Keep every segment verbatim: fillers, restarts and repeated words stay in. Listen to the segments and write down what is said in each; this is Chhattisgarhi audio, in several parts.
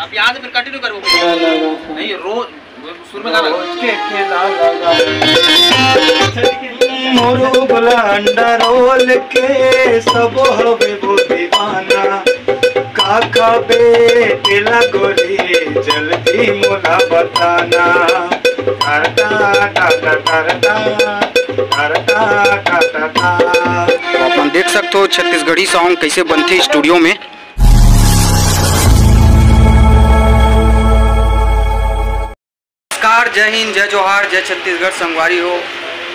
अब यहाँ से फिर कंटिन्यू करो। नहीं, रोज शुरू में गाना। रोज के खेला लगा। मोरू बोला अंडा रोल के सब हवे वो दीवाना। का खाबे तेला गोरी जल्दी मोला बताना। करता टाटा करता करता टाटा। तो अपन देख सकते हो छत्तीसगढ़ी सॉन्ग कैसे बनते स्टूडियो में। नमस्कार, जय हिंद, जय जोहार, जय छत्तीसगढ़। संगवारी हो,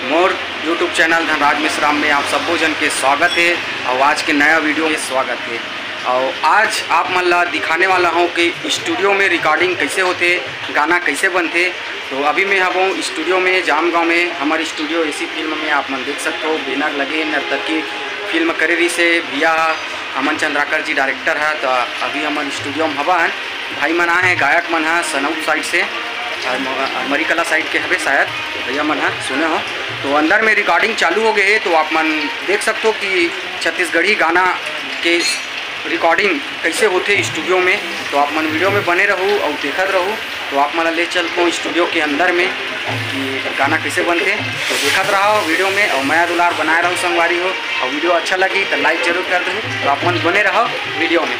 मोर YouTube चैनल धनराज मिश्रा में आप सबो जन के स्वागत है और आज के नया वीडियो में स्वागत है। और आज आप मन ला दिखाने वाला हूँ कि स्टूडियो में रिकॉर्डिंग कैसे होते, गाना कैसे बनते। तो अभी मैं हबों स्टूडियो में, जामगांव में। हमारे स्टूडियो एसी फिल्म में आप मन देख सकते हो, बैनर लगे, नर्तकी फिल्म करे रही से भैया अमन चंद्राकर जी डायरेक्टर है। तो अभी हमन स्टूडियो में हवन, भाई मन आए हैं, गायक मन है सनौत साइड से और म-, मरीकला साइड के हवे शायद, भैया मन है सुने हो। तो अंदर में रिकॉर्डिंग चालू हो गए है, तो आप मन देख सकते हो कि छत्तीसगढ़ी गाना के रिकॉर्डिंग कैसे होते स्टूडियो में। तो आप मन वीडियो में बने रहू और देखत रहू। तो आप मन ला ले चलबो स्टूडियो के अंदर में कि गाना कैसे बनते। तो देखत रहो वीडियो में और मया दुलार बनाए रहो संगवारी हो। और वीडियो अच्छा लगी तो लाइक जरूर कर दो। तो आप मन बने रहो वीडियो में।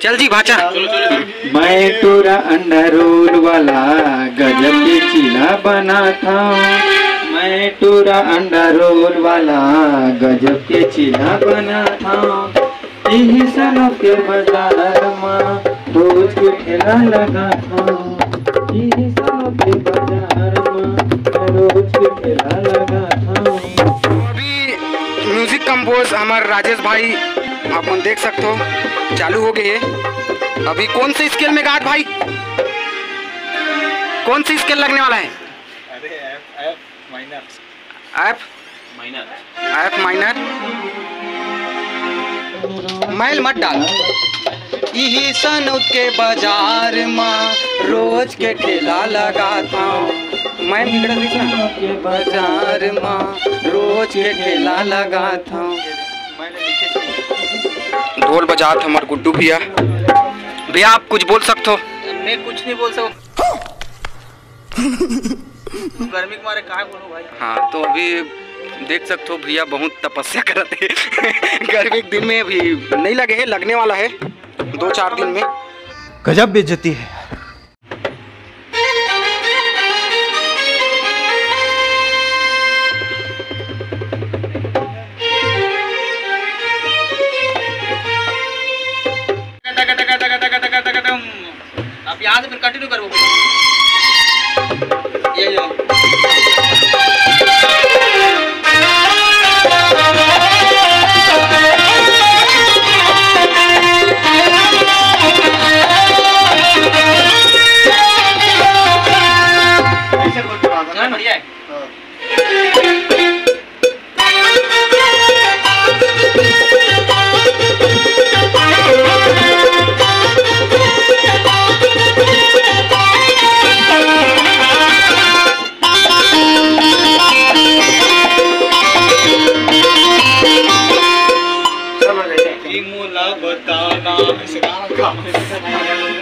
चल जी भाचा। मैं टूरा अंडा रोल वाला गजब के चीला बनाता हूँ। मैं टूरा अंडा रोल वाला गजब के चीला बनाता हूँ। इही सनौत के बाजार मा रोज के ठेला लगाता हूँ। इही सनौत के बाजार मा रोज के ठेला लगाता हूँ। अभी म्यूजिक कंपोज हमारे राजेश भाई, आप मन देख सकते हो, चालू हो गए है। अभी कौन से स्केल में गात भाई, कौन से स्केल लगने वाला है? अरे F, F minor. F minor. F minor. मैल मत डाल। इही सनौत के बाजार मा रोज के ठेला लगाता हूँ। मैं बिगड़ा दिस ना। के बाजार मा रोज के ठेला लगाता हूँ। ढोल बजात हमार गुड्डू भैया। भैया आप कुछ बोल सकते हो? मैं कुछ नहीं बोल सकता। गर्मी के मारे काय बोलूं भाई। हाँ, तो अभी देख सकते हो भैया बहुत तपस्या करत है। गर्मी के दिन में अभी नहीं लगे है, लगने वाला है दो चार दिन में। गजब बेइज्जती है। अब यहाँ से फिर कंटिन्यू करो। ये लो। ऐसे कुछ बात है। हाँ, बढ़िया है। हाँ।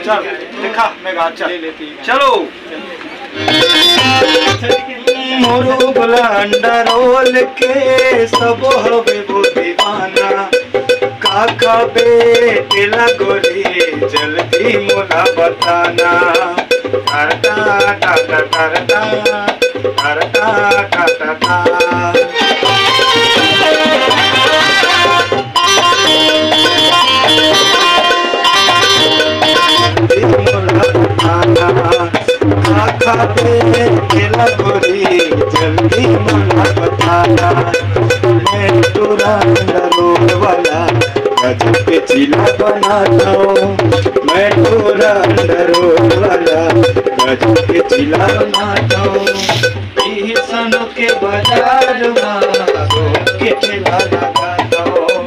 चलो, देखा, मैं गा, चल। चलो। मोरू बोला अंडा रोल के सब हवे वो दीवाना। का खाबे तेला गोरी जल्दी मोला बताना। करता टाटा करता करता टाटा। जल्दी मोला बताना, का खाबे तेला गोरी, जल्दी मोला बताना। मैं टूरा अंडा रोल वाला गजब के चीला बनाता हूँ। मैं टूरा अंडा रोल वाला गजब के चीला बनाता हूँ। इही सनौत के बाजार मा रोज के ठेला लगाता हूँ।